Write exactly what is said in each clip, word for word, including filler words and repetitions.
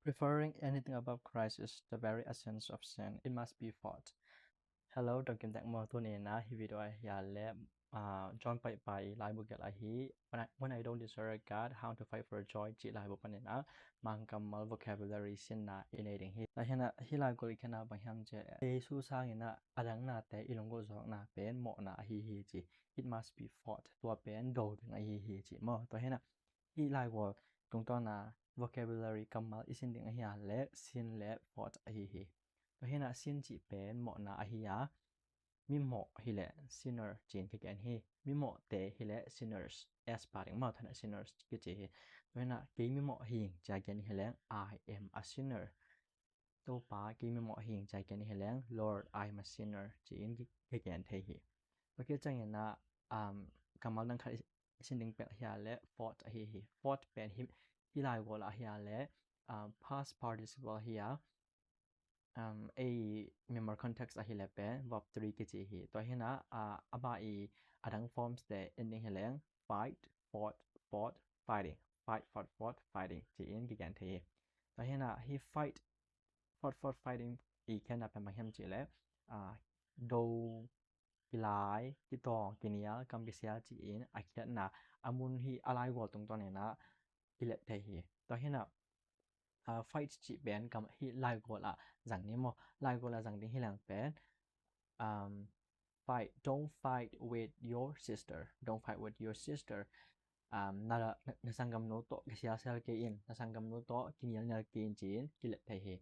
Preferring anything above Christ is the very essence of sin. It must be fought. Hello, dong kim tek maw. Tuni in ah hih video ah hiah leh, ah, John Piper i laibu gelh ahi, When I, When I Don't Desire God, How to Fight for Joy cih laibu panin ah Mangkammal vocabulary sinna i nei ding hi. Tua hi in ah hih laigual i khen ah bang hiam cih leh, Jesu sangin ah a dang nate i lunggulh zawkna pen mawhna ahi hi ci. It must be fought. Tua pen do ding ahi hi ci maw. Tua hi in ah hih laigual tungtawn ah vocabulary, kammal i sin ding ahi a leh sin leh fought ahi hi. Tua hi in ah sin cih pen mawhna ahi a, mimawh hi leh sinner ci-in kigen hi. Mimawhte hi leh sinners, S pa ding maw, tua hi in ah sinners kici hi. Tua hi in ah kei mimawh hi ing ci-a gen hi leng, I am a sinner. Topa, kei mimawh hi ing ci-a gen hi leng, Lord, I am a sinner ci-in ki, kigen thei hi. Tua khit ciangin ah, um, kammal dang khat i sin ding pen hiah leh fought ahi hi. Fought pen hih, hih laigual ah hiah leh, um, past participle hi a, um, ei Myanmar context ahi leh pen verb three kici hi. Tua hi in ah, ah, amah i a dang forms te en ding hi leng, fight, fought, fought, fighting. Fight, fought, fought, fighting ci-in kigen thei hi. Tua hi in ah hih fight, fought, fought, fighting i khen ah pen bang hiam cih leh, ah, do, kilai, kitawng, kinial, kam kisial ci-in a khiatna a mun hi a laigual tungtawn in ah i let thei hi. Tua hi in ah, ah, fight cih pen kam hih laigual ah zang ni maw. Laigual ah zang ding hi leng pen, um, fight, don't fight with your sister. Don't fight with your sister. Um, na, na, na sanggamnu tawh kisialsial kei in, na sanggamnu tawh kinialnial kei in ci-in kilet thei hi.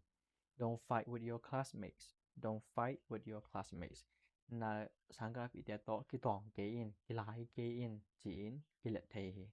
Don't fight with your classmates. Don't fight with your classmates. Na sangkahpihte tawh kitawng kei in, kilai kei in ci-in kilet thei hi.